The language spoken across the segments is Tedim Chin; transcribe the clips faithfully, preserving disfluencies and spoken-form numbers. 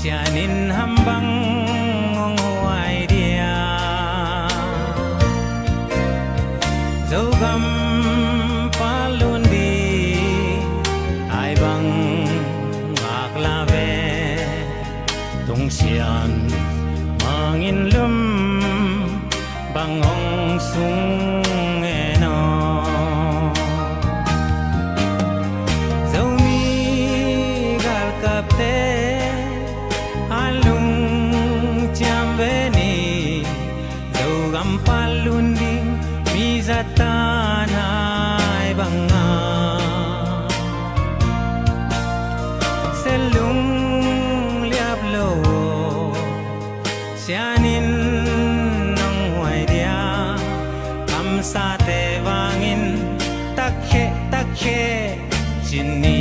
Sian in ham bang hong huai dia? Zogam palun di ai bang ngak la ve. Tung sian mangin lum bang hong sung e no. Zomi galkapte a lungciam ve ni. Zogam palun ding mi zatan ai banga selung liap lo. Sian in nong huai dia? Kamsate vangin takhe takhe cin ni.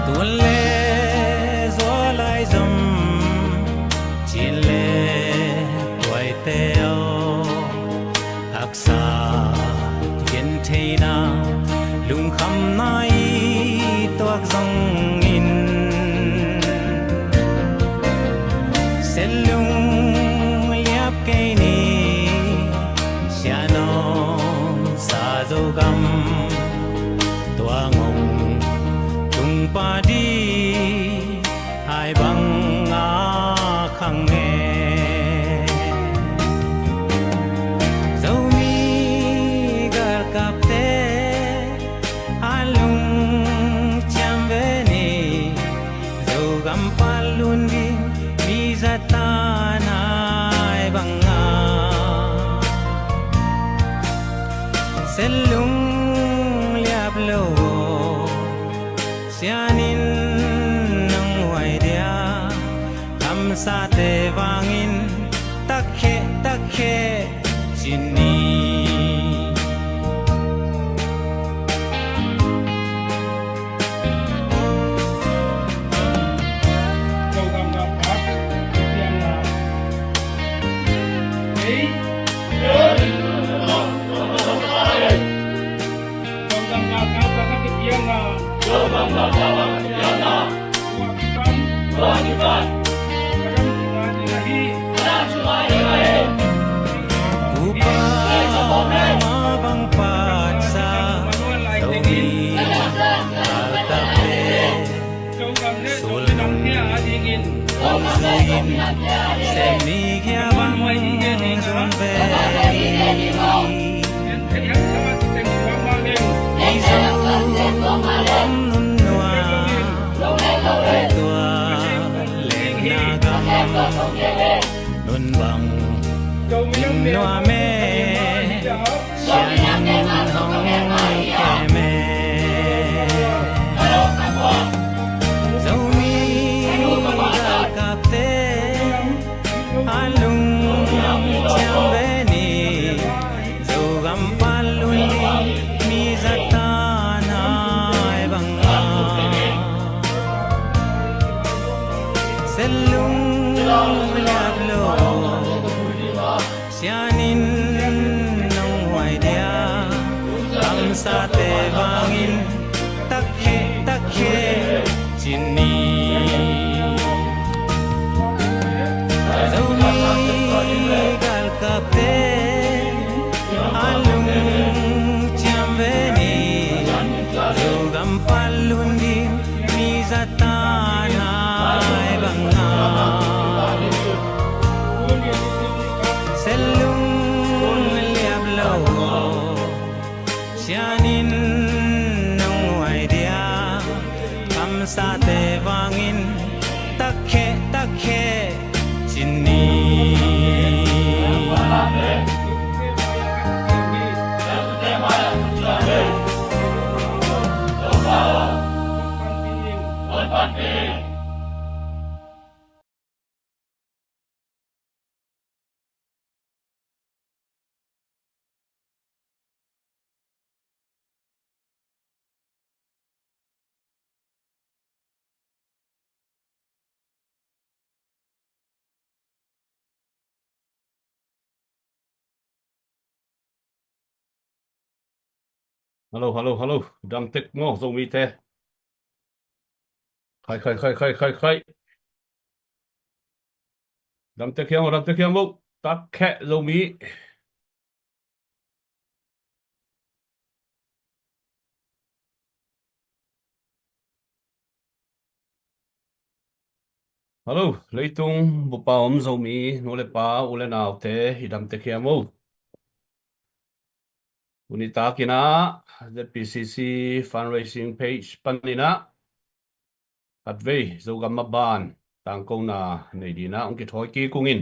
Tun le zualai zom cin le tuaite aw. Haksa gentheina lungkhamna i tuak zongin selung liap kei ni. Sian om sa Zogam tua ngong tung pa di ai bang a khang e. Zomi galkapte a lungciam ve ni. Zogam palun ding mi zatan ai banga selung liap lo. Sian in nong huai dia? Kamsate vangin takhe takhe cin ni. Upa ma bang patsa Zomi galkapte sulung hong zuin sem ni kia bang zun ve. Ei Zogam nunnua tua lengna gam nun bang in nuam e. Sian in hong kem e. Zomi galkapte a lungciam ve ni. Zogam palun ding mi zatan ai banga selung liap lo. Sian in nong huai dia? Kamsate vangin takhe takhe cin ni. Zomi galkapte a lungciam ve ni. Zogam palun ding mi zatan ai banga selung liap lo. Sian in nong huai dia? Kamsate vangin takhe takhe cin ni. Hello, hello, hello. Dam tek maw, Zomite? Khai, khai, khai, khai, khai, khai. Dam tek hiam maw, dam tek hiam maw? Tak kheh Zomi. Hello, leitung bupa om Zomi nu le pa, u le naute, i dam tek hiam maw? Tuni takin ah Z P C C fundraising page panin ah khatvei Zogam maban tangkona nei dingin ah hong kithawi kik ung in,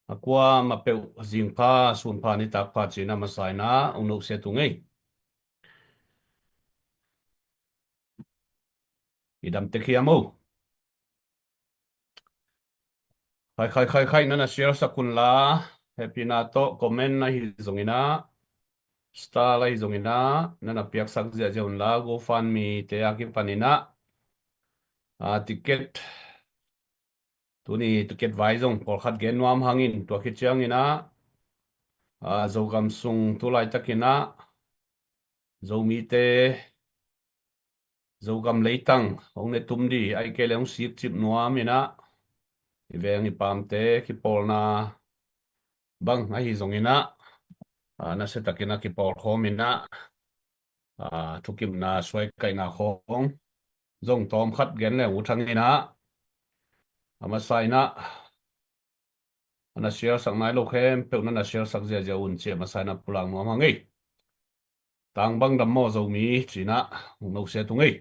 a kuamah peuh zingpha, sunpha, nitakpha ci-in ah masa-in ah hong nusia tung ei. I dam tek hiam maw? Khai, khai, khai, khai, na na share sak un la, hehpihna tawh comment ahi zongin ah, star ahi zongin ah, na na piaksak ziahziah un la, GoFundMe te a kipanin ah, a, ticket, tuni ticket vai zong pawlkhat gen nuam hangin, tua khit ciangin ah, a, Zogam sung tu laitakin ah Zomite, Zogam leitang hong ne tum ding, ahih kei leh hong sikcip nuam in ah, i veng i pamte kipawlna bang ahi zongin ah, a, nasiatakin ah kipawl khawm in ah, a, thukimna suaikaihna khawng zong tawmkhat gen leng uh thang in ah, a masa-in ah, a na share sak nai lo khempeuh na na share sak ziahziah un ci-a masa-in ah pulak nuam hang ei. Tang bang dam maw Zomi ci-in ah hong nusia tung ei.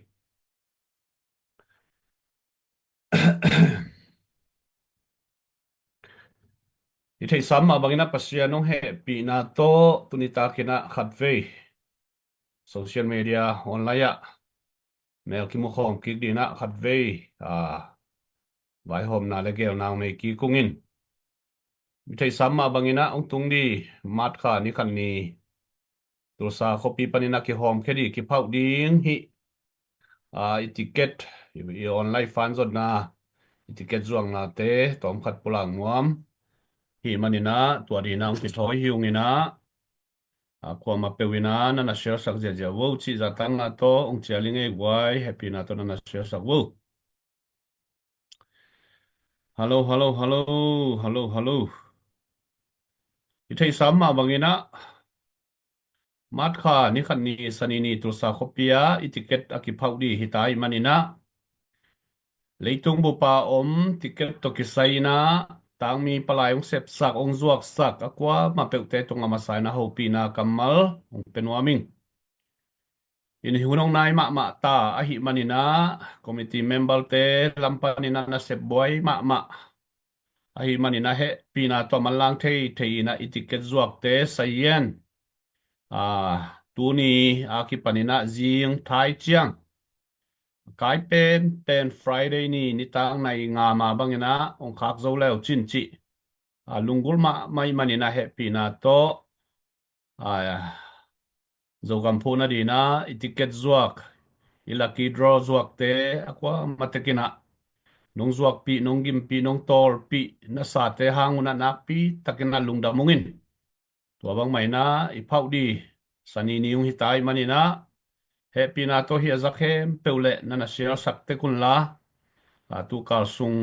I theihsa mah bangin ah Pasian hong hehpihna tawh tuni takin ah khatvei social media online ah mel kimu khawm kik dingin ah khatvei, a, vaihawmna le geelna hong nei kik ung in. I theihsa mah bangin ah hong tung ding March kha ni khat ni Tulsa khuapi panin ah kihawmkhia ding, kiphauh ding hih, a, i ticket, i, i online fund zonna, i ticket zuaknate tawmkhat pulak nuam hih manin ah tua dingin ah hong kithawi hi ung in ah, a, kuamah peuh in ah na na share sak ziahziah un cih zahtakna tawh hong cial ing ei guai, hehpihna tawh na na share sak un. Hello, hello, hello, hello, hello. I theihsa mah bangin ah March kha ni khat ni Sani ni Tulsa khuapi ah i ticket a kiphauh ding hi ta ahih manin ah, leitung bupa om ticket tawh kisai in ah tangmi palai hong sepsak, hong zuaksak a kuamah peuhte tungah masa-in ah hopihna kammal hong pia nuam ing. I hun hong nai mahmah ta ahih manin ah, committee member-te lam panin ah nasep buai mahmah ahih manin ah hehpihna tawh manlang theithei in ah i ticket zuakte sazian, a, tuni a kipanin ah zing thai ciang, kai penpen Friday ni nitak nai nga ma bangin ah hong khak zo le uh cin cih, a, lunggulh mahmah ahih manin ah hehpihna tawh, a, Zogam phuhna dingin ah i ticket zuak, i lucky draw zuakte a kuamah tekin ah nong zuakpih, nong gimpih, nong tawlpih nasate hang un ah nakpi takin ah lungdam ung in. Tua bangmah in ah i phauh ding Sani ni hong hi ta ahih manin ah, hehpihna tawh hih a za khempeuh leh na na share sak tek un la, a, tukal sung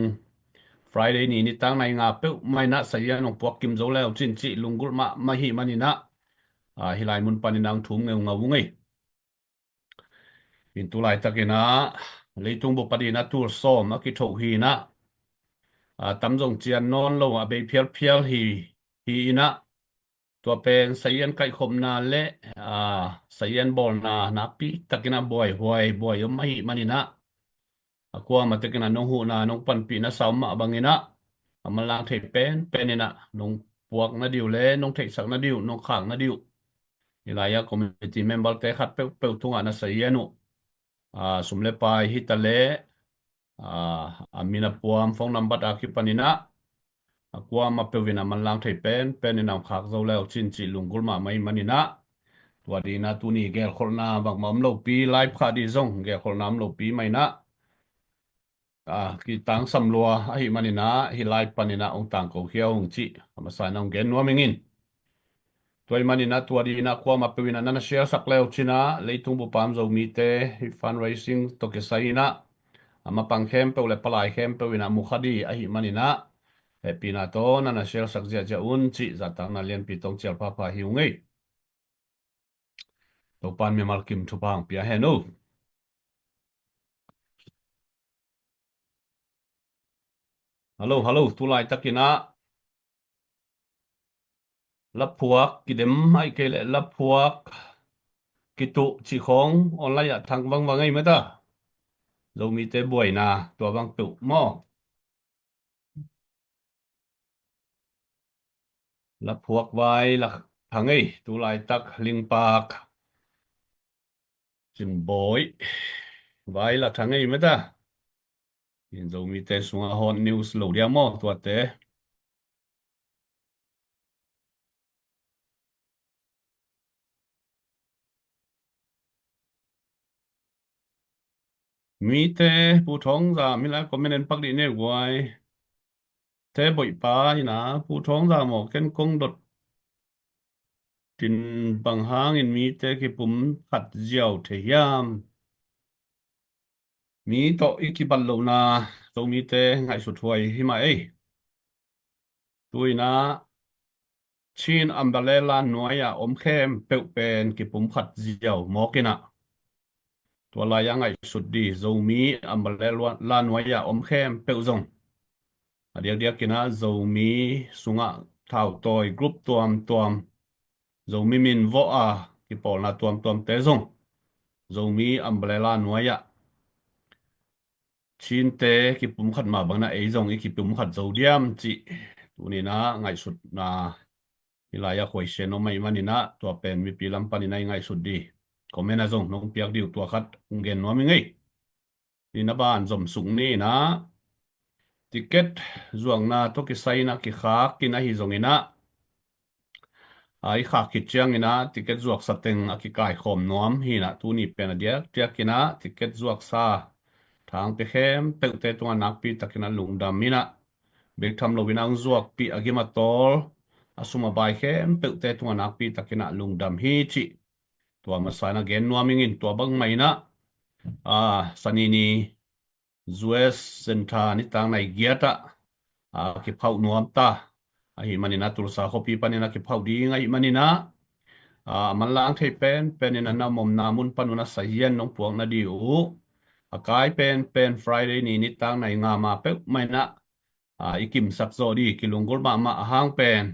Friday ni nitak nai nga peuhmah in ah sazian hong puak kim zo le uh cin cih lunggulh mahmah ahih manin ah, a, hih lai mun panin ah hong thum ngeungau ung ei. In tu laitakin ah leitung bup adingin ah tul sawm a kithoh hi in ah, a, tam zong cian nawn lo a bei phialphial hi, hi in ah, tua pen sazian kaihkhopna le, a, sazian bawlna nakpi takin ah buaihuai buai om ahih manin ah, a kuamah tekin ah nong huhna, nong panpihna sa om mah bangin ah, a manlang thei penpen in ah nong puak nading uh le nong theihsak nading uh, nong khak nading uh, hih lai-ah committee member-te khat peuhpeuh tungah na sazian uh, a, sum le pai hi ta leh, a, a min a puam phone number a kipanin ah, a kuamah peuh in ah manlang thei penpen in ah hong khak zo le uh cin cih lunggulh mahmah ahih manin ah, tua dingin ah tuni gelkholhna bangmah om lopi, live khah ding zong gelkholhna om lopi mah in ah, a, kitangsam lua ahih manin ah hih live panin ah hong tangko khia ung cih a masa in ah hong gen nuam ing in. Tua ahih manin ah tua dingin ah kuamah peuh in ah na na share sak le uh cin ah, leitung bup a om Zomite hih fundraising tawh kisai in ah a mapang khempeuh le palai khempeuh in ah mu kha ding ahih manin ah hehpihna tawh na na share sak ziahziah un cih zahtakna lianpi tawh hong cial phapha hi ung ei. Topa'n mimal kim thupha hong pia hen uh. Hallo, hallo, tu laitakin ah laphuak kidem ahih kei leh laphuak kituh cih khawng online ah thang vangvang ei mata. Zomite buaina tua bang peuh maw? Laphuak vai la thang ei, tu laitak Lingpak Cimbawi vai la thang ei mata. In Zomite sungah hot news lo dia maw tuate. Mite Pu Thawng Za, mi lai comment en pak dih ne guai. Te boih pa ina Pu Thawng Za maw, ken kong dot tin bang hangin mite kipum khat ziau thei hiam? Mi tawh i kibat lohna Zomite ngaihsut huai hi mah ei. Tu in ah Chin umbrella nuai-ah om khempeuh pen kipum khat ziau mawk in ah tua lai-ah ngaihsut dih Zomi umbrella nuai-ah om khempeuh zong a diakdiakin ah Zomi sungah thautawi group tuamtuam, Zomi min vawh a kipawlna tuamtuamte zong Zomi umbrella nuai-ah Chinte kipum khat mah bangin ah ei zong i kipum khat zo diam cih tuni in ah ngaihsutna hi lai-ah khuaisian om ahih manin ah tua pen mipi lam panin ah i ngaihsut dih comment ah zong nong piak dih uh tua khat hong gen nuam ing ei. Ni na ban zom suk ni in ah ticket zuakna tawh kisai in ah kikhak in ahi zongin ah a i khak khit ciangin ah ticket zuaksa teng a kikaikhawm nuam hi in ah tuni pen a diakdiakin ah ticket zuaksa thangpi khempeuhte tungah nakpi takin ah lungdam in ah bek tham loin ah hong zuakpih a gim a tawl a sum a bai khempeuhte tungah nakpi takin ah lungdam hi cih tua masa in ah gen nuam ing in. Tua bang mah in ah a, Sanini U S Center nitak nai giat ah a kiphauh nuam ta ahih manin ah Tulsa khuapi panin ah kiphauh ding ahih manin ah a manlang thei penpen in ah na omna mun pan un ah sazian nong puak nading uh a kai penpen Friday ni nitak nai nga ma peuhmah in ah a, i kimsak zawh dih kilunggulh mahmah a hang pen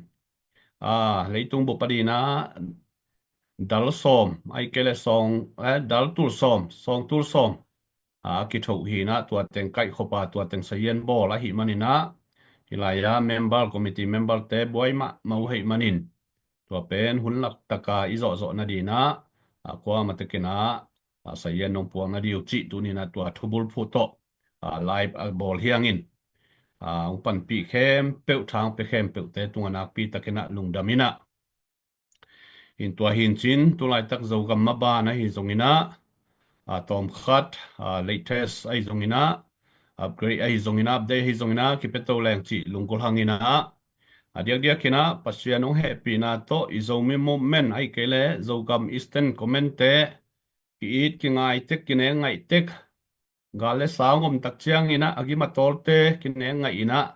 a, leitung bup a dingin ah dal sawm ahih kei leh sawng, eh, dal tul sawm, sawng tul sawm a kithoh hi in ah tua teng kaihkhop a tua teng sazian bawl ahih manin ah hi lai-ah member, committee member-te buai mahmah uh ahih manin tua pen hun lak taka i zawhzawh nading in ah a, kuamah takin ah a, sazian nong puak nading uh cih tuni in ah tua thubulphuh tawh a, live a bawl hi ing in a, hong panpih khempeuh, thangpi khempeuhte tungah nakpi takin ah lungdam in ah in tua hi in cin tu laitak Zogam maban ahi zongin ah a, tawmkhat a, latest ahi zongin ah upgrade ahi zongin ah update ahi zongin ah kipia to leng cih lunggulh hang in ah a diakdiakin ah Pasian hong hehpihna tawh i Zomi movement ahih kei leh Zogam Eastern Command-te ki-it kingai tek, kineng ngaih tek, gal le sa hong om tak ciangin ah a gim a tawlte kineng ngaih in ah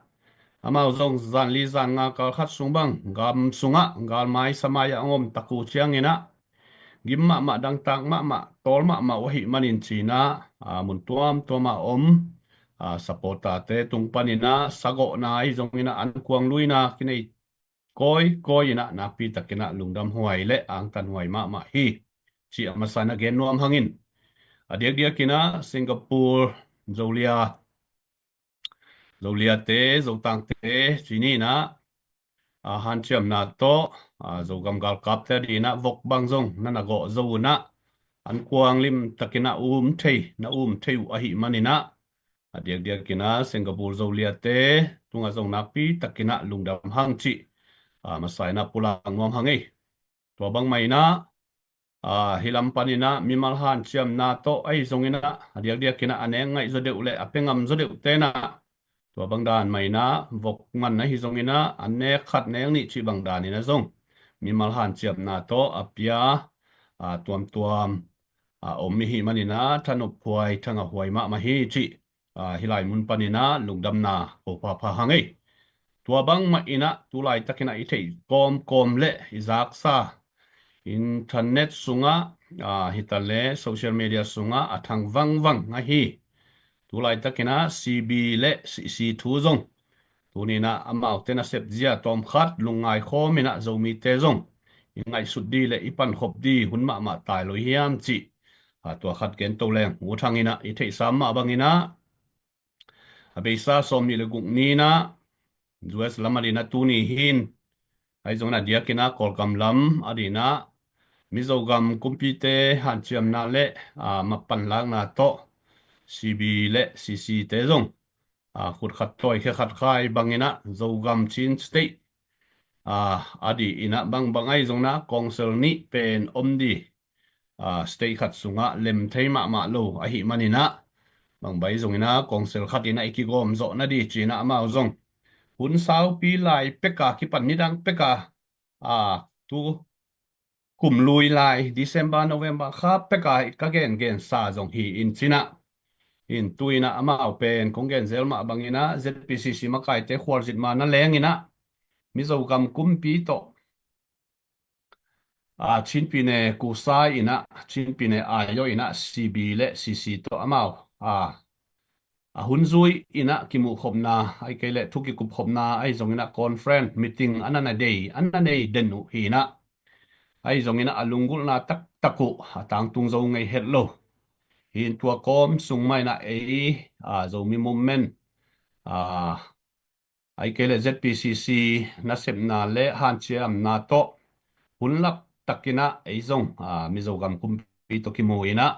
amau zong zan li zan nga kal khat sung bang gam sungah galmai samai ah hong om tak uh ciangin ah gim mahmah, dangtak mahmah, tawl mahmah uh ahih manin cin ah a, mun tuamtuam ah om a, supporter-te tung panin ah sagawhna ahi zongin ah ankuang luina kinei kawikawi in ah nakpi takin ah lungdam huai le angtan huai mahmah hi cih a masa in ah gen nuam hang in a diakdiakin ah Singapore Zolia, Zoliate, Zotangte cih ni in ah a, hanciamna tawh a, Zogam galkapte adingin ah vok bang zong na na gawh zo un ah ankuang lim takin ah um thei, na um thei uh ahih manin ah a diakdiakin ah Singapore Zoliate tungah zong nakpi takin ah lungdam hang cih a, masa in ah pulak nuam hang ei. Tua bang mah in ah a, hih lam panin ah mimal hanciamna tawh ahi zongin ah a diakdiakin ah a nek ngaih zaw deuh le a pia ngam zaw deuhte in ah tua bang dan mah in ah vok ngan ahi zongin ah a nek khat nek nih cih bang dan in ah zong mimal hanciamna tawh a pia, a, tuamtuam, a, om i hih manin ah thanop huai, thangah huai mahmah hi cih, a, hih lai mun panin ah lungdamna ko pha pha hang ei. Tua bangmah in ah tu laitakin ah i theih kawmkawm le i zaksa internet sungah, a, hi ta le social media sungah a thang vangvang ahi. Tu laitakin ah C B le C C thu zong tuni in ah amaute nasep zia tawmkhat lungngai khawm in ah Zomite zong i ngaihsut di le i pankhop di hun mahmah tai lo hiam cih, a, tua khat gen to leng. U Thang in ah i theihsa mah bangin ah a beisa sawmnih le guk ni in ah U S lam a ding ah tuni hi in, ahi zongin a diakin ah Kawlgam lam a ding ah Mizogam kumpite hanciamna le, a, mapan lakna tawh C B le C C te zong, a, khut khat tawi khe khat khai bangin ah Zogam Chin State, a, a ding in ah bangbang ahi zongin ah council nih pen om di, a, state khat sungah lem thei mahmah lo ahi manin ah bangbai zongin ah council khat in ah i kigawm zawh na di ci in ah amau zong hun saupi lai pek a kipan nidang pek a, a, tu kum lui lai December, November kha pek a ka gengensa zong hi in ci in ah, in tu in ah amau pen kong gen zel mah bangin ah Z P C C makaite khualzin ma na leng in ah Mizogam kumpi tawh, a, Chin Pyine Kusa in ah, Chin Pyine Ayo in ah C B le C C tawh amau, a, a hun zui in ah kimuhkhopna, ahi kei le thu kikupkhopna, ahi zongin ah conference, meeting a na na nei, a na nei den uh hi in ah, ahi zongin ah a lunggulhna taktak uh a tangtung zo ngei het lo. Hi in tua kawm sung mah in ah ei, a, Zomi Movement, a, ahi kei le Z P C C nasepna le hanciamna tawh hun lak takin ah ei zong, a, Mizogam kumpi tawh kimu in ah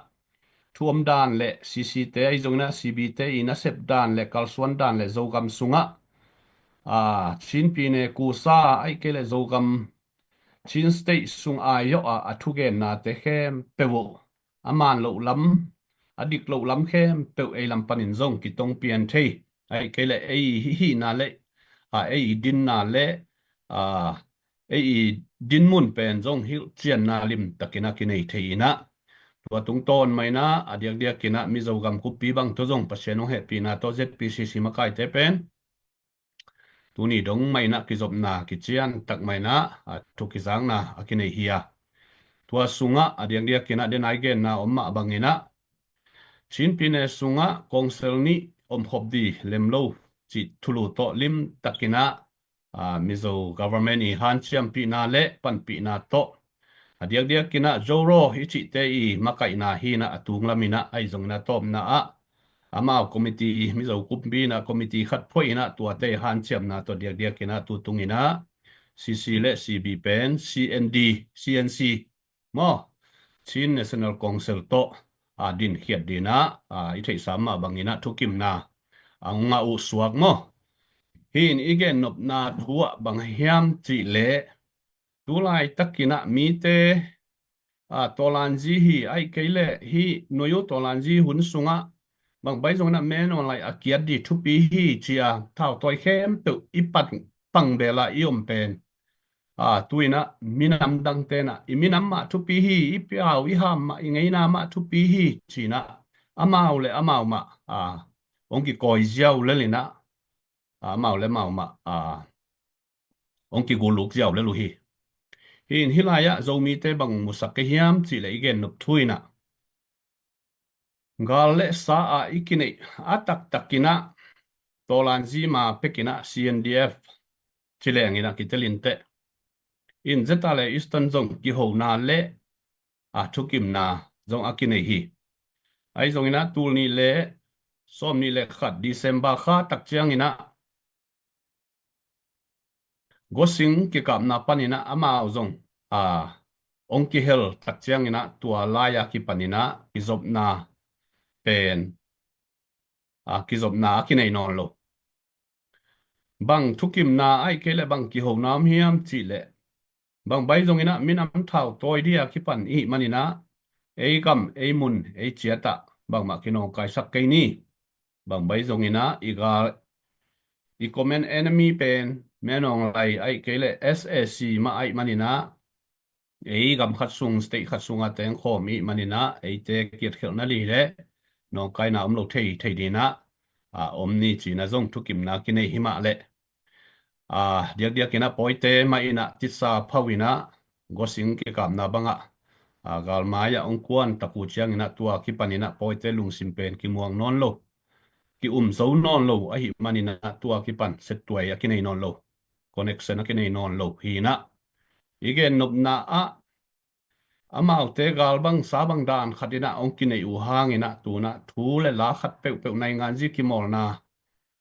thu om dan le C C te ahi zongin ah C B te i nasep dan le kalsuan dan le Zogam sungah, a, Chin Pyine Kusa ahi kei le Zogam Chin State sung ai zawh a, a thugennate khempeuh uh a man loh lam, a dik loh lam khempeuh ei lam panin zong kitong pian thei, ahi kei le ei hihna le, a, ei dinna le, a, ei dinmun pen zong hilhcianna limtakin a kinei thei in ah, tua tungtawn mah in ah a diakdiakin ah Mizogam kumpi bang tawh zong Pasian hong hehpihna tawh Z P C C makaite pen tuni dong mah in ah kizopna kician tak mah in ah, a, thu kizakna a kinei hi a. Tua sungah a diakdiakin ah den a i genna om mah bangin ah Chin Pyine sungah council nih omkhop di lem lo cih thulu tawh limtakin ah, a, Mizo government i hanciampihna le panpihna tawh a diakdiakin ah Zoraw i cihte i makaihna hi in ah a tunglam in ah ahi zongin ah tawpna ah amau committee, Mizo kumpi in ah committee khat phuah in ah tuate hanciamna tawh diakdiakin ah tu tung in ah C C le C B pen C N D, C N C maw, Chin National Council tawh, a, dinkhiat ding in ah, a, i theihsa mah bangin ah thukimna a ngah uh suak maw. Hi in i gennopna thu ah bang hiam cih leh tu laitakin ah mite, a, tawlanzi hi, ahi kei le hi nuai uh tawlanzi hun sungah bangbai zongin ah Men Aung Hlaing a kiat di thupi hi ci-a thautawi khempeuh i pan pang bel a i om pen, a, tu in ah minam dangte in ah i minam mah thupi hi, i piau i ham mah, i ngeina mah thupi hi ci in ah amau le amau mah, a, hong kikawi ziau lel in ah, a, amau le amau mah, a, hong kiguluk ziau lel uh hi. Hi in hih lai ah Zomite bang musak ka hiam cih leh i gennop thu in ah gal le sa a i kineih a taktakin ah tawlanzi ma pekin ah C N D F ci leng in ah kitel inteh. In zeta le Eastern zong kihona le, a, thukimna zong a kinei hi. Ahi zongin ah tul nih le sawm nih le khat December kha tak ciangin ah Gosing kikapna panin ah amau zong, a, hong kihel tak ciangin ah tua lai-a kipanin ah kizopna pen, a, kizopna a kinei nawn lo. Bang thukimna ahih kei leh bang kihona om hiam cih leh bangbai zongin ah minam thau tawi ding a kipan i hih manin ah ei gam, ei mun, ei ciat ah bangmah kinawngkaisak kei ni. Bangbai zongin ah i gal, i common enemy pen Min Aung Hlaing ahih kei leh S A C mah ahih manin ah ei gam khat sung, state khat sungah tengkhawm i hih maninah eite kiatkhelhna li le nawngkaina om lo thei thei dinah a om ni cinah zong thukimna kinei himah leh a diakdiakinah pawite mah inah titsa phau inah gosing kikapna bangah a galmai ah hong kuan taku cianginah tua kipaninah pawite lungsim pen kimuang nawn lo, ki-um zo nawn lo ahih maninah tua kipan settuai a kinei nawn lo, connection a kinei nawn lo hinah i gennopna ah amaute gal bang sa bang dan khatinah hong kinei uh hanginah tunah thu le la khat peuhpeuh nainganzi kimawlna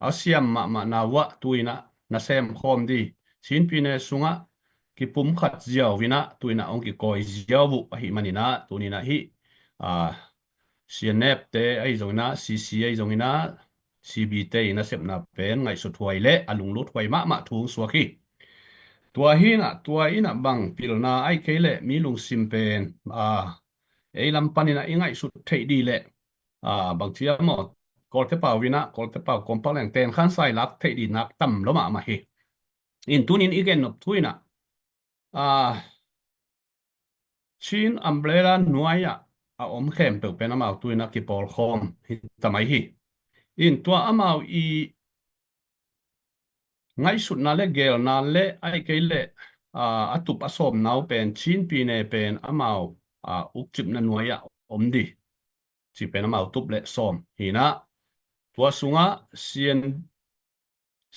a siam mahmahna uah tuinah nasem khawm di Chin pyine sungah kipum khat ziau inah tuinah hong kikawi ziau uh ahih maninah tuninah hih a CNF te ahi zonginah, CC ahi zonginah, CB te i nasepna pen ngaihsut huai le a lunglut huai mahmah thu hong suak hi. Tua hinah tua inah bang pilna ahi kei leh mi lungsim pen a ei lam paninah i ngaihsut theih di leh a bang cia maw, Kawlte pau inah, Kawlte pau kawmpak leng ten khan sai lak theih di nak tam lo mahmah hi. In tunin i gennop thu inah a Chin umbrella nuai-ah a om khempeuh pen amau tuinah kipawlkhawm hi tamai hi. In tua amau i ngaihsutna le gelna le ahi kei leh a tup a sawmna uh pen Chin pyine pen amau a ukcipna nuai-ah om di ci pen amau tup le sawm hinah tua sungah CN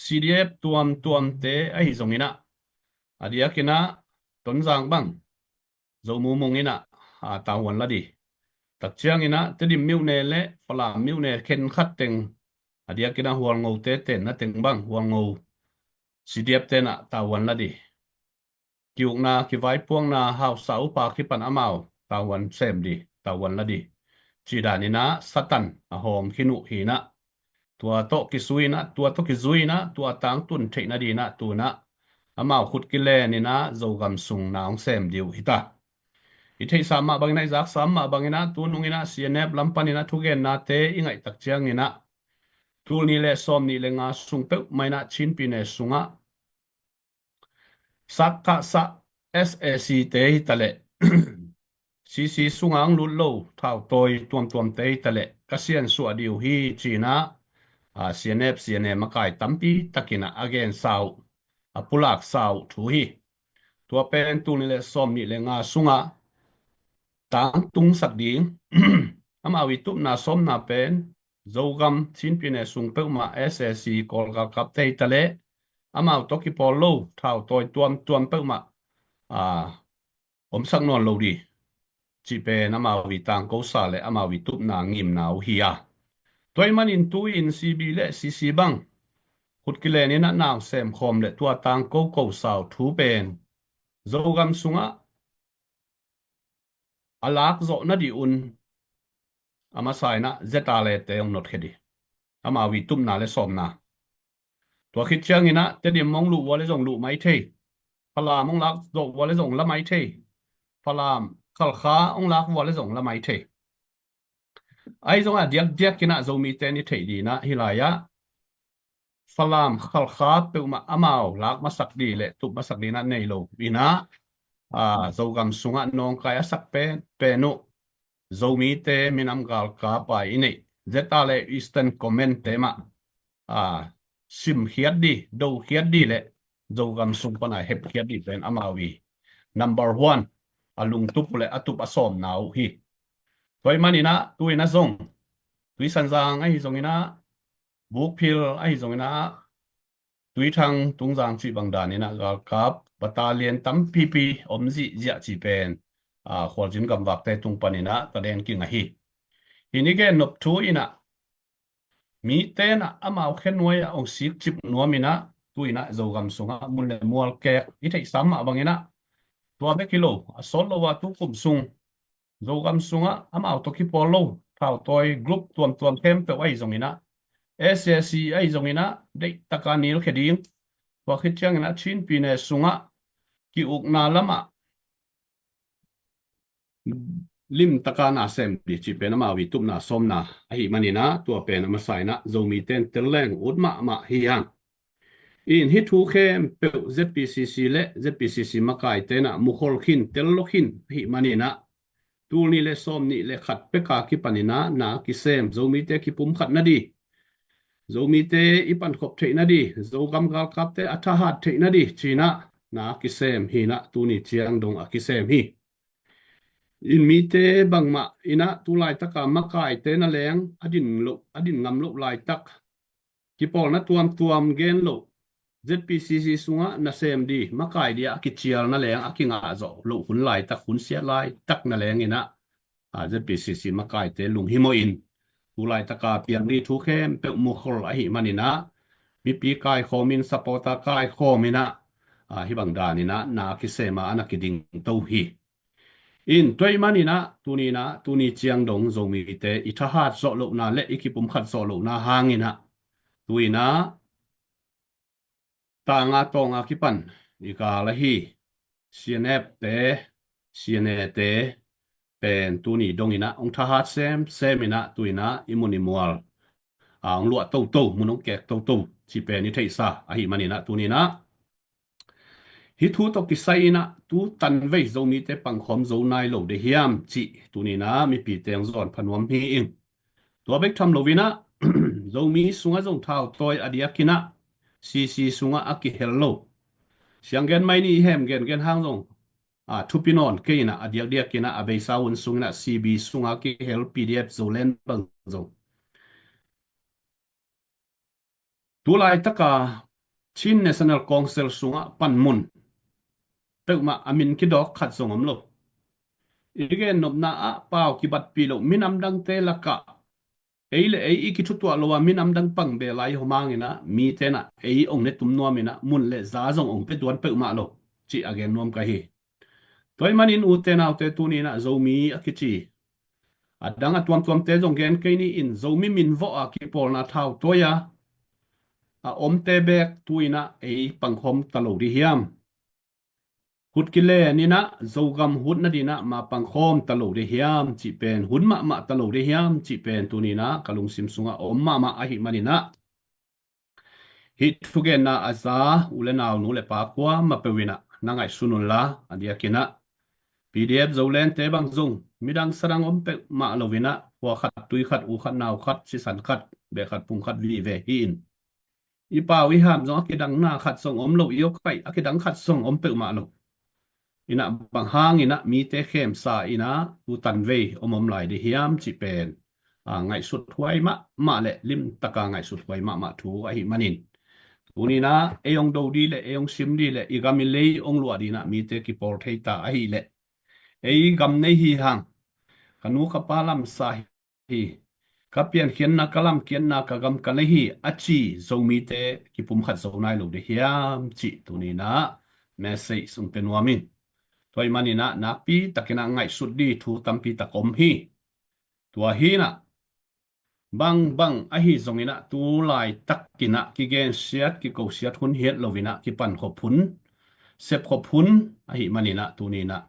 CDF tuamtuamte ahi zonginah a diakinah Tonzang bang Zo Mung Mung inah a tavuan la di. Tak cianginah Tedim myone le Falam myone khenkhat teng a diakinah Hualngote tenna teng bang Hualngo CDF tenah tavuan la di. Kiukna kivaipuakna hausa upa kipan amau tavuan sem di, tavuan la di. Cidaninah Satan a hawm khin uh hinah tua tawh kisuinah, tua tawh kizuinah, tua tangtun theihna dinah tunah amau khut kileninah Zogam sung na hong sem di uh hita. I theihsa mah banginah, i zaksa mah banginah tununginah CNF lam paninah thugennate i ngaihtak cianginah tul nih le sawm nih le nga sung peuhmah inah Chin pyine sungah sakkahsah SAC te hitaleh CC sunga hong lut lo thautawi tuamtuamte hitaleh ka siansuah dih uh hi cinah a CNF, CNA makai tampi takinah a gensa uh, a pulaksa uh thu hi. Tua pen tul nih le sawm nih le nga sungah tangtungsak ding amau i tupna sawmna pen Zogam Chin pyine sung peuhmah SAC Kawl galkapte hitaleh amau tawh kipawl lo thautawi tuamtuam peuhmah a omsak nawn lo di cih pen amau i tangkosa le amau i tupna ngimna uh hi a. Tua ahih manin tu-in CB le CC bang khut kileninah na hong sem khawm le tua tangko kosa uh thu pen Zogam sungah a lak zawh nadih un a masa inah ZRA te hong notkhia di. Amau i tupna le sawmna. Tua khit cianginah Tedim hong luh ua le zong luh mai thei. Falam hong lak zawh ua le zong la mai thei. Falam Khalkha hong lak ua le zong la mai thei. Ahi zongah diakdiakinah Zomite ni theih dinah hih lai-ah Falam Khalkha peuhmah amau lak masak dih le tup masak dinah nei lo inah a Zogam sungah nawngkai a sak pen pen uh Zomite minam galkap a i neih ZRA le Eastern Command te mah a simkhiat dih, dokhiat dih le Zogam sung pana hepkhiat dih pen amau i number one a lungtup uh le a tup a sawmna uh hi. Tua ahih maninah tu-inah zong Tuisanzang ahi zonginah Bukphil ahi zonginah Tuithang Tungzang cih bang daninah galkap battalion tampipi om zihziah cih pen a khualzin gamvakte tung paninah ka den king ahi. Hih ni gen nop thu inah mite inah amau khenuai ah hong sikcip nuam inah tu-inah Zogam sungah mun le mual kek i theihsa mah banginah tua bek hi lo a sawt lo a tu kum sung Zogam sungah amau tawh kipawl lo thautawi group tuamtuam khempeuh ahi zonginah SAC ahi zonginah deihtaka nilkhia ding. Tua khit cianginah Chin pyine sungah ki-ukna lamah limtaka na sem dih cih pen amau i tupna sawmna ahi maninah tua pen a masa inah Zomite in tel leng ut mahmah hi hang. In hih thu khempeuh Z P C C le Z P C C makaite in ah mukhol khin, tel lo khin ahih manin ah, tul nih le sawm nih le khat pek a kipan in ah na kisem, Zomite kipumkhat nading, Zomite i pankhop theih nading, Zogam galkapte a thahat theih nading ci-in ah na kisem hi in ah, tuni ciang dong a kisem hi. In mite bangmah in ah tu laitak a makaite na leng a din loh, a din ngam loh laitak, kipawlna tuamtuam gen loh, Z P C C sungah nasem ding, makai ding a kicial na leng a kingah zawh loh hun laitak, hun siat laitak na leng in ah, a, Z P C C makaite lunghimawh in, tu laitak a piang ding thu khempeuh mukhol ahih manin ah, mipi kaikhawm in, supporter kaikhawm in ah, a, hih bang dan in ah na kisem a, a na kiding to hi. In tua ahih manin ah, tuni in ah, tuni ciang dong Zomite i thahat zawh lohna le i kipumkhat zawh lohna hangin ah, tu in ah, tanga tawnga kipan i gal ahi C N F te, C N A te pen tuni dong in ah hong thahat semsem in ah, tu in ah i mun i mual a hong luah toto, mun hong kek toto cih pen i theihsa ahih manin ah, tuni in ah hih thu tawh kisai in ah tu tanvei Zomite pangkhawm zo nai lo ding hiam cih tuni in ah mipite hong zawn pha nuam hi ing. Tua bek tham lo in ah, Zomi sungah zong thautawi a diakin ah, C C sungah a kihel lo. Siang gen mai ni, i hem gengen hang zong, a, thupi nawn kei in ah, a diakdiakin ah, a beisa hun sungin ah, C B sungah a kihel P D F Zoland bang zong, tu laitak a Chin National Council sungah panmun peuhmah a min kidawk khat zong om lo. I gennopna ah pau kibatpih loh minam dangte lakah ei le ei i kithutuah lo a minam dang pang bel lai hawm hangin ah, mite in ah ei hong ne tum nuam in ah, mun le za zong hong pia tuan peuhmah lo cih a gen nuam ka hi. Tua ahih manin ute naute, tuni in ah Zomi a kici, a dang a tuamtuamte zong gen kei ni in, Zomi min vawh a kipawlna thautawi a a omte bek tu in ah ei pangkhawm ta lo ding hiam? Khut kilen in ah Zogam hut nading in ah ma pangkhawm ta lo ding hiam cih pen, hun mahmah ta lo ding hiam cih pen tuni in ah ka lungsim sungah a om mahmah ahih manin ah, hih thugenna a za u le nau, nu le pa kuamah peuh in ah na ngaihsun unla, a diakin ah P D F Zolandte bang zong midang sadang om peuhmah lo in ah, khua khat tui khat, u khat nau khat, sisan khat beh khat, phung khat vive hi in, i pau i ham zong a kidangna khat zong om lo, i awkaih a kidang khat zong om peuhmah lo. In ah bang hangin ah mite khemsa in ah tu tanvei om om lai ding hiam cih pen, a, ngaihsut huai mahmah le limtak a ngaihsut huai mahmah thu ahih manin, tuni in ah ei hong do ding le ei hong sim ding le i gam i lei hong luah ding in ah mite kipawl thei ta ahih leh, ei gam nei hi hang, ka nu ka pa lamsa hi, ka piankhiatna, ka lamkhiatna, ka gam ka nei hi a ci Zomite kipumkhat zo nai lo ding hiam cih tuni in ah message hong pia nuam ing. Tua ahih manin ah nakpi takin ah ngaihsut ding thu tampi tak om hi. Tua hi in ah, bangbang ahi zongin ah tu laitak in ah kigensiat, kikosiat hun hi lo in ah, kipankhop hun, sepkhop hun ahih manin ah, tuni in ah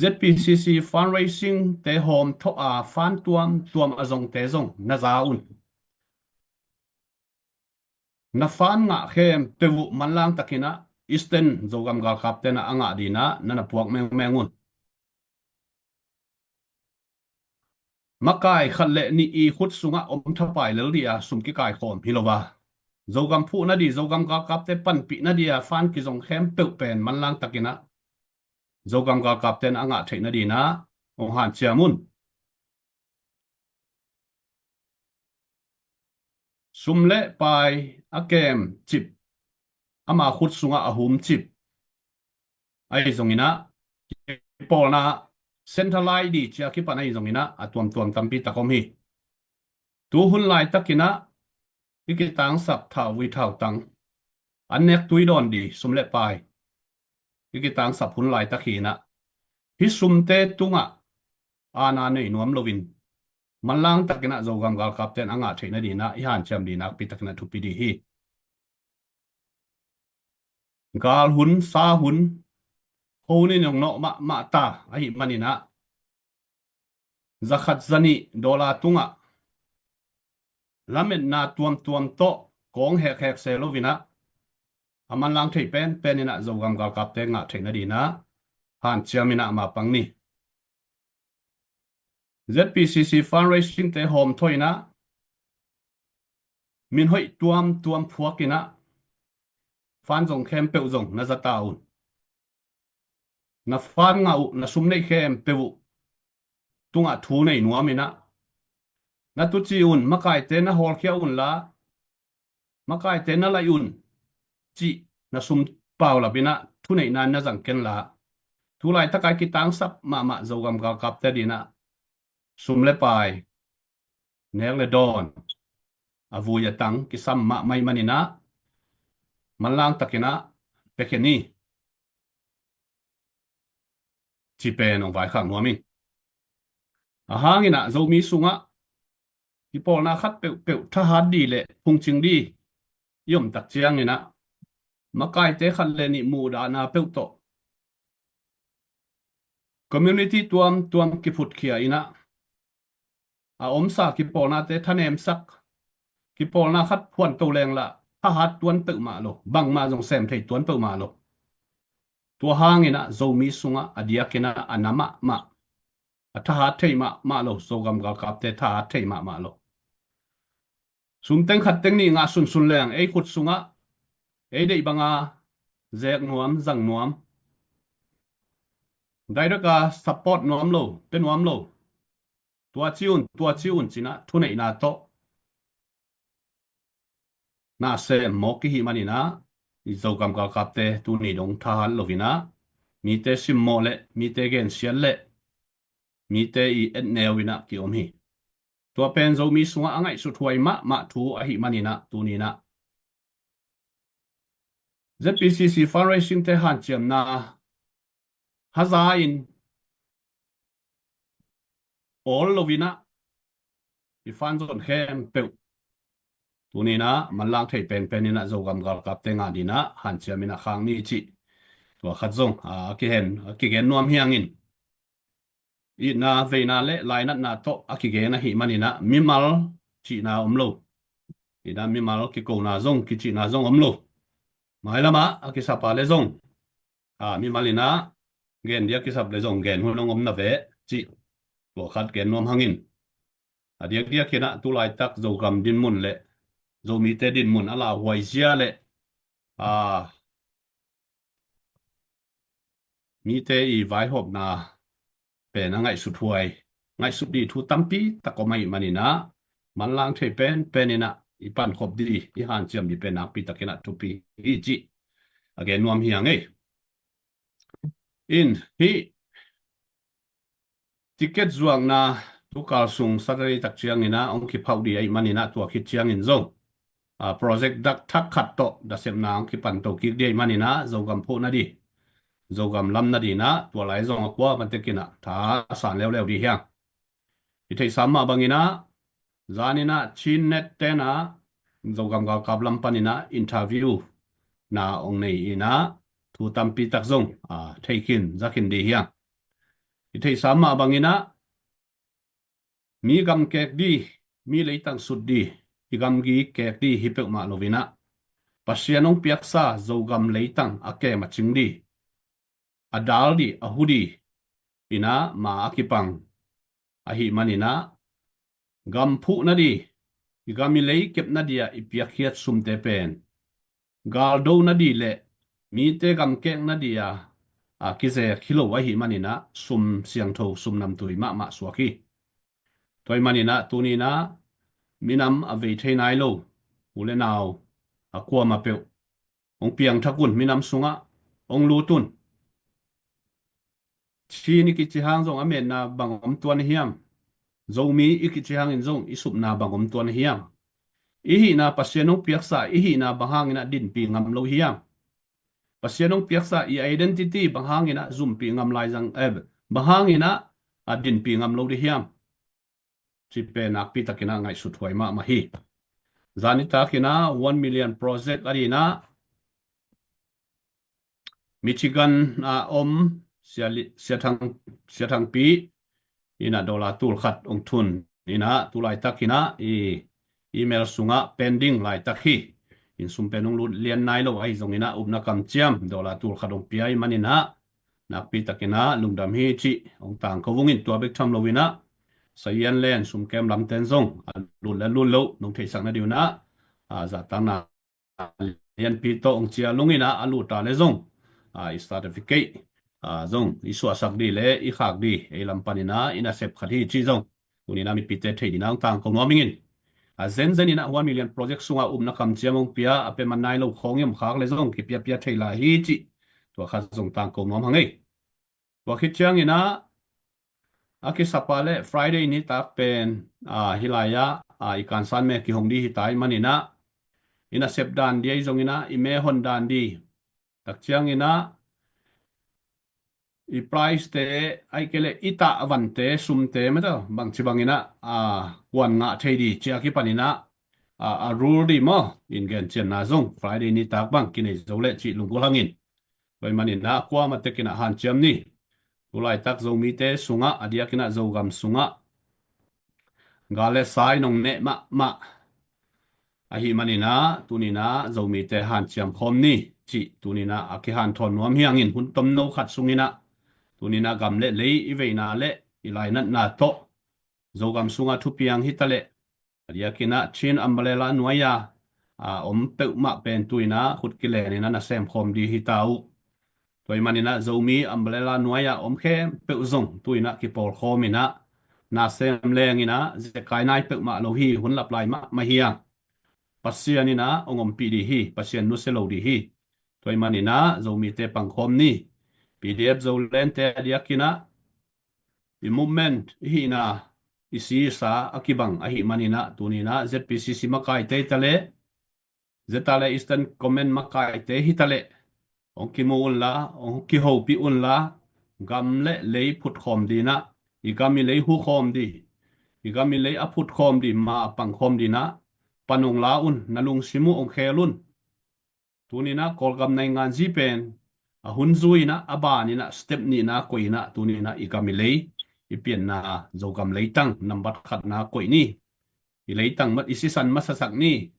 Z P C C fundraising te hawmthawh a, fund tuamtuam a zongte zong na za un. Na fund ngah khempeuh uh manlang takin ah Eastern Zogam galkapte in ah a ngah ding in ah na na puak mengmeng un. Makai khat le nih i khut sungah om thapai lel ding a sum kikaikhawm hi lo a, Zogam phuh nading, Zogam galkapte panpih nading a fund kizong khempeuh pen manlang takin ah Zogam galkapte in a ngah theih nading in ah hong hanciam un. Sum le pai a kem cip, ama khut sungah a hum cip ahi zongin ah, kipawlna centralize ding ci a kipan ahi zongin ah, a tuamtuam tampi tak om hi. Tu hun laitakin ah i kitangsap thauvui thautang, an nek tui dawn ding sum le pai i kitangsap hun laitak hi in ah, hih sumte tungah aana nei nuam loin manlang takin ah Zogam galkapte in a ngah theih nading in ah i hanciam ding nakpi takin ah thupi ding hi. Gal hun, sa hun, khuanin hong nawh mahmah ta ahih manin ah, za khat za nih dollar tungah lametna tuamtuam tawh kawng hekhek se loin ah, a manlang thei penpen inah Zogam galkapte ngah theih nadinah hanciam inah mapang ni. Z P C C fundraising te hawm thaw inah min hoih tuamtuam phuak inah fan zong khempeuh zong na zata un. Na fan ngah uh, na sum neih khempeuh uh tungah thu nei nuam inah na tuci un, makaite na hawlkhia unla, makaite na laih un cih na sum paulap inah thuneihna na zang kenla, tulaitak a i kitangsap mahmah Zogam galkapte dinah sum le pai, nek le dawn, a vui a tang kisam mahmah ih maninah manlang takinah pia khe ni, ci pen hong vaikhak nuam ing. A hang inah Zomi sungah kipawlna khat peuhpeuh thahat dih le phungcing dih i om tak ciang inah makaite khat le nih muhdahna peuh tawh community tuamtuam kiphutkhia inah a omsa kipawlnate thanemsak, kipawlna khat phuanto lenglah thahat tuan peuhmah lo, bangmah zong sem thei tuan peuhmah lo. Tua hang inah Zomi sungah a diak inah a na mahmah, a thahat thei mahmah lo, Zogam galkapte thahat thei mahmah lo. Sum teng khat teng nih ngah sunsun leng ei khut sungah ei deih banga zek nuam, zang nuam, direct a support nuam lo, pia nuam lo. Tua ci un, tua ci un cinah thuneihna tawh na sem mawk i hih maninah i Zogam galkapte tuni dong thahat lo inah mite simmawh le mite gensiat le mite i etneu inah ki-om hi. Tua pen Zomi sungah a ngaihsut huai mahmah thu ahih maninah tuninah Z P C C fundraising te hanciamna haza in awl lo inah i fan zon khempeuh tuninah manlang thei penpen inah Zogam galkapte ngah dinah hanciam inah khak ni cih tua khat zong a kihen a kigen nuam hiangin itna veina le lainatna tawh a kigen ahih maninah mimal cihna om lo. Inah mimal kikona zong kicihna zong om lo. Mailamah a kisapa le zong a mimal inah gen dia kisap le zong gen hun hong om na ve cih tua khat gen nuam hangin a diakdiak inah tulaitak Zogam dinmun le Zomite dinmun a lauhuai zia le a mite i vaihawmna pen a ngaihsut huai, ngaihsut dih thu tampi tak om ahih maninah manlang thei penpen inah i pankhop dih, i hanciam dih pen nakpi takinah thupi hi cih a gen nuam hiang ei. In hih ticket zuakna tukal sung Saturday tak cianginah hong kiphauh dih ahih maninah tua khit ciangin zong a project dak thak khat tawh dasepna hong kipanto kik dih ahih maninah Zogam phuh nadih, Zogam lam nadinah tua lai zong a kua matek inah tha a san leuleu dih hiang. I theihsa mah banginah zaninah Chin Net tenah Zogam galkap lam paninah interview na hong nei inah thu tampi tak zong a thei khin za khin dih hiang. I theihsa mah banginah mi gam kek dih, mi leitang sut dih, i gamgi kek dih hi peuhmah lo inah Pasian hong piaksa Zogam leitang a kem a cing dih, a dal dih, a hu dih inah ma a kipang ahih maninah gam phuh nadih, i gam i lei kep nadih ah i piakkhiat sumte pen galdo nadih le mite gam kek nadih a, a kizek hi lo ahih maninah sum siangtho, sum namtui mahmah suak hi. Tua ahih maninah tuninah minam a vei thei nai lo u le nau a kuamah peuh hong piangthak un, minam sungah hong lut un. Chin i kici hang zong a metna bang om tuan a hiam? Zomi i kici hangin zong i supna bang om tuan a hiam? I hihna Pasian hong piaksa i hihna bang hanginah dinpih ngam lo hiam? Pasian hong piaksa i identity bang hanginah zumpih ngam lai zang, eh, bang hanginah a dinpih ngam lo dih hiam? Ci pen nakpi takinah ngaihsut huai mahmah hi. Zanitak inah one million project a dinah Michigan a om Sia Li-, Sia Thang, Sia Thangpi inah dollar tul khat hong thun inah tulaitak inah i email sungah pending laitak hi. In sum pen hong lut lian nai lo ahi zongin ah upna kamciam dollar tul khat hong pia ahih manin ah nakpi takin ah lungdam hi cih hong tangko ung in, tua bek tham loin ah sazian len sumkem lamten zong a lut le lut loh nong theihsak nading un ah, a, zahtakna lianpi tawh hong cial ung in ah, a lut ta le zong, a, i certificate, a, zong i suahsak ding le i khak ding ei lam panin ah i nasep khat hi cih zong tuni in ah mipite theih dingin ah hong tangko nuam ing in. A, zenzen in ah One Million Project sungah upna kamciam hong pia a pia man nai lo khawng i om khak le zong kipiapia thei lai hi cih tua khat zong tangko nuam hang ei. Tua khit ciangin ah a kisap a le Friday nitak pen, a, hih lai-ah, a, i kansan me kihong ding hi ta ahih manin ah i nasep dan ding ahi zongin ah i me hon dan ding, tak ciangin ah i price te, ahih kei leh i tah a vante, sumte mah tawh bangci bangin ah, a, kuan ngah thei ding cih a kipanin ah, a, a rule ding maw, in gencianna zong Friday nitak bang kinei zo leh cih lunggulh hang in. Tua ahih manin ah kuamah tekin ah hanciam ni. Tu laitak Zomite sungah, a diakin ah Zogam sungah gal le sai nong neh mahmah ahih manin ah tuni in ah Zomite hanciam khawm ni cih tuni in ah a kihanthawn nuam hi hang in, hun tomno khat sungin ah tuni in ah gam le lei i veina le i lainatna tawh Zogam sungah thupiang hi ta leh, a diakin ah Chin umbrella nuai-a, a, om peuhmah pen tu in ah khut kilen in ah nasem khawm ding hi ta uh. Tua ahih manin ah Zomi umbrella nuai-a om khempeuh zong tu in ah kipawl khawm in ah nasem leng in ah zekai nai peuhmah lo hi, hun lap lai mahmah hi a, Pasian in ah hong ompih ding hi, Pasian nusia lo ding hi. Tua ahih manin ah Zomite pang khawm ni. PDF Zolente a diakin ah i movement i hihna i sisa a kibang ahih manin ah tuni in ah ZPCC makaite hi ta leh, ZRA Eastern Command makaite hi ta leh, hong kimu unla, hong kihopih unla, gam le lei phut khawm ding in ah, i gam i lei hu khawm ding, i gam i lei a phut khawm ding, ma a pang khawm ding in ah pan hong la un, na lungsim uh hong khel un. Tuni in ah Kawlgam nainganzi pen a hun zui in ah, a ban in ah, step nihna koih in ah, tuni in ah i gam i lei, i pianna Zogam leitang nambat khatna koih ni. I leitang ma-, i sisan masasak ni.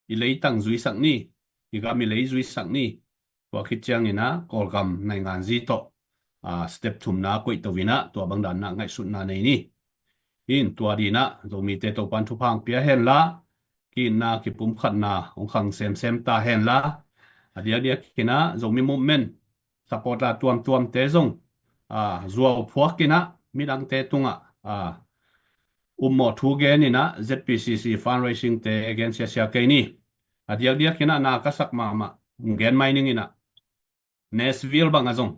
I leitang zuisak ni. I gam i lei zuisak ni. Tua khit ciangin ah Kawlgam nainganzi tawh, a, step thumna koih to in ah tua bang dan in ah ngaihsutna nei ni. In tua ding in ah Zomite Topan thupha hong pia hen la, ki-itna kipumkhatna hong khang semsem ta hen la, a diakdiakin ah Zomi movement supporter tuamtuamte zong, a, zuau phuak in ah midangte tungah, a, upmawh thu gen in ah ZPCC fundraising te gen siasia kei ni. A diakdiakin ah na ka sak mahmah gen mai ning in ah, Nashville bang ah zong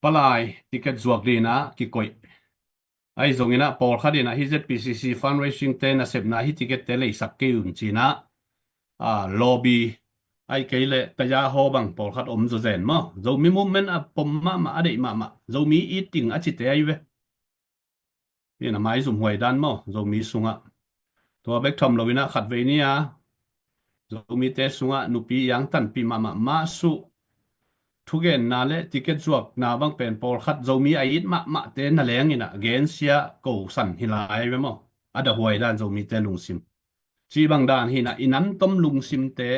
palai ticket zuak ding in ah kikoih. Ahi zongin ah pawlkhat in ah hih ZPCC fundraising te nasepna hih ticket te leisak kei un ci in ah, a, lobby, ahih kei leh taya haw bang pawlkhat om zawzen maw. Zomi movement a pom mahmah, a deih mahmah, Zomi it ding a cite ahi ve. In a maizumhuai dan maw, Zomi sungah. Tua bek tham lo in ah khatvei ni a Zomite sungah nupi i angtanpih mahmah mah suh. Thugenna le ticket zuakna bang pen pawlkhat Zomi a it mahmahte na leng in ah gensia kosan hi lai ve maw. A dahuai dan Zomite lungsim. Cih bang dan hi in ah i namtom lungsimte,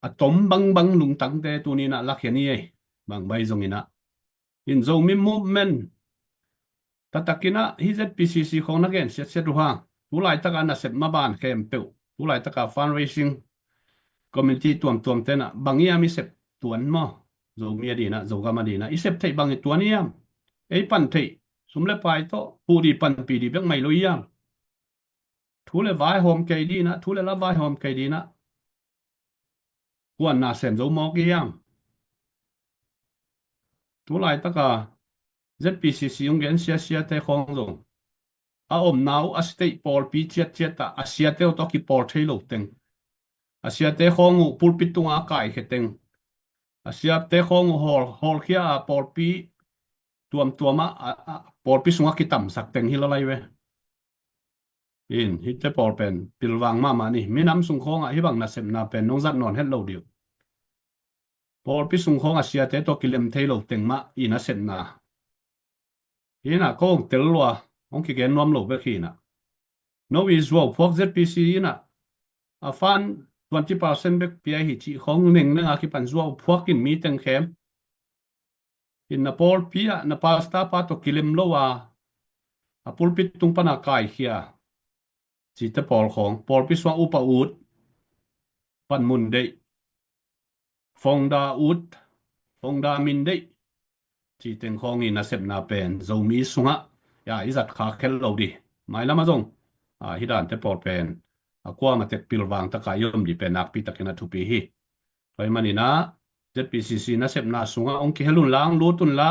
a tom bangbang lungtangte tuni in ah lakhia ni ei. Bang bai zongin ah in Zomi movement taktak in ah hih ZPCC khawng na gen siatsiat uh hang, tu laitak a nasep maban khempeuh, tu laitak a fundraising committee tuamtuamte in ah bang hiam i sep tuan maw? Zomi a ding in ah, Zogam a ding in ah i sep theih bang i tuan hiam? Ei pan theih, sum le pai tawh huh ding, panpih ding bek mai lo hiam? Thu le vaihawm kei ding in ah, thu le la vaihawm kei ding in ah kuan na sem zo mawk hiam? Tu laitak a ZPCC hong gen siasiate khawng zong a omna uh a state pawlpi ciatciat ah a siate uh tawh kipawl thei lo teng, a siate khawng uh pulpit tungah a kaikhia teng, a siate khawng uh hawl, hawlkhia a pawlpi tuamtuam ah, a, a, pawlpi sungah kitamsak teng hi lo lai ve. In, hihte pawl pen pilvang mahmah ni. Minam sung khawngah hih bang nasepna pen nong zat nawn het lo ding uh. Pawlpi sung khawngah siate tawh kilem thei lo teng mah i nasepna. Hi in ah kong tel lua, hong kigen nuam lo bek hi in ah. No i zuau phuak Z P C in ah a fund twenty percent bek pia hi cih khong nengneng a kipan zuau phuak in mi teng khem. In na pawlpi ah na pastor pa tawh kilem lo a, a pulpit tung pan a kaikhia cite pawl khong, pawlpi suang upa ut, panmun deih, founder ut, founder min deih, ci teng khawng i nasepna pen Zomi sungah ya i zat kha khel lo dih. Mailam ah zong a, hih dante pawl pen a kuamah tek pilvang taka i om dih pen nakpi takin a thupi hi. Tua ahih manin ah Z P C C nasepna sungah hong kihel unla, hong lut unla,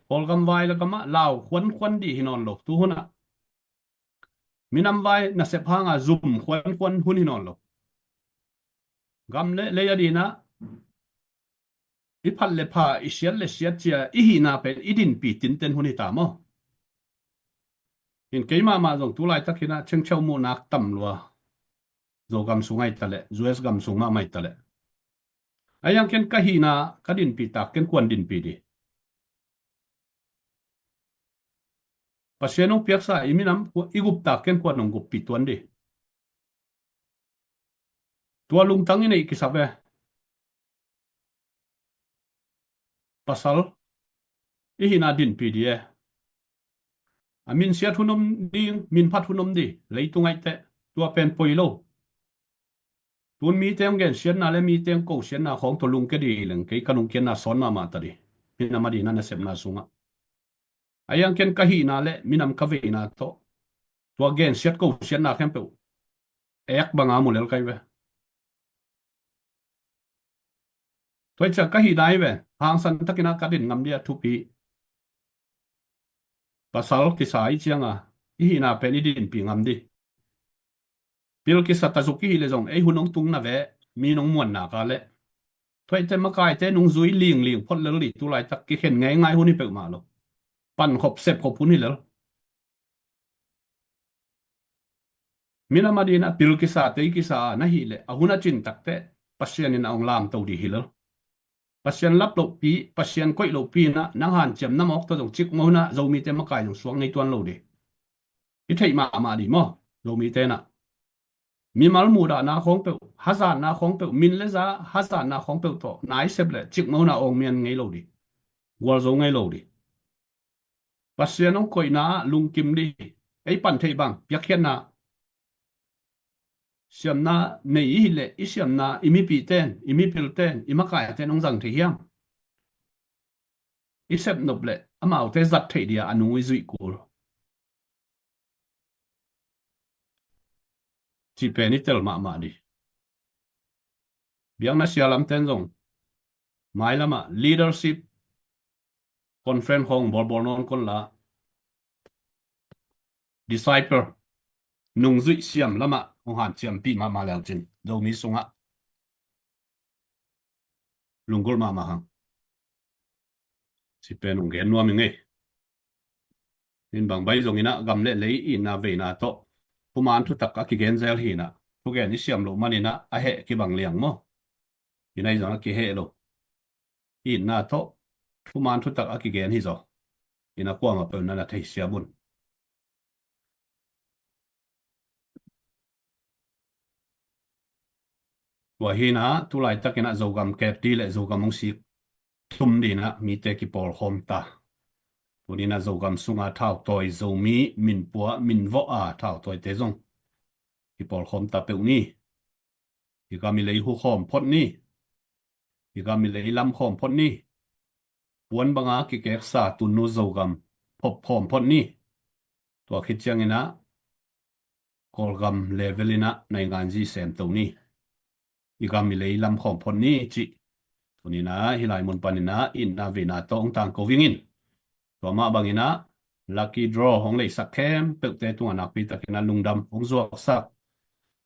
Kawlgam vai le gamah lau khuankhuan dih hi nawn lo. Tuhun ah minam vai nasep hanga zum khuankhuan hun hi nawn lo. Gam le lei a dinah i phat le pha, i siat le siat cia i hihna pen i dinpi tinten hun hi ta maw? In keimah mah zong tu laitak hinah chengcheu muhnak tam lua. Zogam sung ahi taleh, U S gam sung mahmah ahi taleh, a iang ken ka hihna ka dinpi tak ken kuan dinpi dih? Pasian hong piaksa i minam i gup tak ken kuan hong guppi tuan dih? Tua lungtang i neih kisa ve. Pasal i hihna dinpi dih e. A minsiat hun om ding, minphat hun om dih, leitung ahi teh, tua pen poi lo. Tun mite hong gensiatna le mite hong kosiatna khawng tawh lungkia dih leng kei ka lungkiatna sawn mahmah ta dih. Minam a dihna nasepna sungah a iang ken ka hihna le minam ka veina tawh tua gensiat kosiatna khempeuh ek banga mu lel kai ve. Tua hi ciang ka hihna hi ve, hangsan takin a ka din ngam dih a thupi. Pasal kisa i cianga i hihna pen i dinpi ngam dih. Pil kisa ta zuk i hih leh zong ei hun hong tung na ve, mi nong muanna ka leh. Tua hi teh makaite nungzui lingling phot lel dih, tu laitak kikhen ngeingai hun hi peuhmah lo. Pankhop sepkhop hun hi lel. Minam a dinah pil kisa tei kisa a na hih leh a hun a cin takteh Pasian in a hong lamto dih hi lel. Pasian lap lohpi, Pasian koih lohpi inah nang hanciam na mawk tawh zong cikmah hunah Zomite makai zong suak ngei tuan lo dih. I theih mahmah dih maw? Zomite inah mimal muhdahna khawng peuh, hazatna khawng peuh, min le za hazatna khawng peuh tawh na i sep leh cikmah hunah awngmian ngei lo dih. Gualzo ngei lo dih. Pasian hong koihna ah lungkim dih. Ei pan theih bang piakkhiatna, siamna nei i hih leh i siamna i mipihten, i mipilten, i makaiaten hong zang thei hiam? I sepnop leh amaute zat theih dia a nung i zuih kul. Cih pen i tel mahmah dih. Biakna sia lamten zong mailamah leadership conference khawng bawlbawl nawn kon la, disciple, nungzuih siam lamah hong hanciampih mahmah leucin Zomi sungah lunggulh mahmah hang. Cih pen hong gen nuam i ngei. In bang bai zonginah gam le lei itna veina tawh thuman thutak a kigen zel hinah, thugen i siam loh maninah a heh kibang liang maw? Inah i zong a kiheh lo. Itna tawh thuman thutak a kigen hi zaw. Inah kuamah peuh na na theisiam un. Tua hinah tu laitakinah Zogam kep dih le Zogam hong sik thum dinah mite kipawlkhawm ta. Tuninah Zogam sunga thautawi Zomi minpua minvawh a thautawite zong kipawlkhawm ta peuh ni. I gam i lei hukhawm phot ni. I gam i lei lamkhawm phot ni. Puan banga kikeksa tunu Zogam phopkhawm phot ni. Tua khit cianginah Kawlgam level inah nainganzi semto ni. I gam i lei lamkhawm phot ni cih tuninah hih lai mun paninah itna veina tawh hong tangko vingin. Tua mah banginah lucky draw hong leisak khempeuhte tungah nakpi takinah lungdam hong zuaksak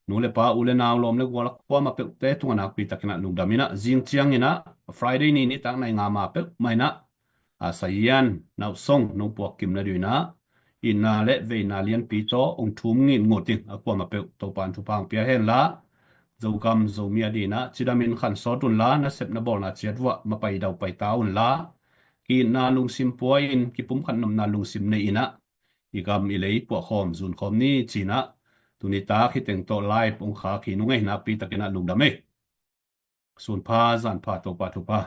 nu le pa, u le nau, lawm le gual a kuamah peuhte tungah nakpi takinah lungdam inah zing cianginah Friday ni nitak nai nga ma peuhmah inah a sayian nauhsong nong puak kim nadinginah itna le veina lianpi tawh hong thum ngitngut in a kuamah peuh Topa in thupha hong pia henla, Zogam Zomi a dinah cidamin khansawt unla, nasepna bawlna ciat vuah mapai daupai ta unla, ki-itna lungsim pua-in kipumkhat nopna lungsim nei inah i gam i lei puahkhawm zunkhawm ni cinah Tuni tak hi teng tawh live ong khak hi nung ei, nakpi takin a lungdam ei. Sun pha, zan pha, Topa thupha.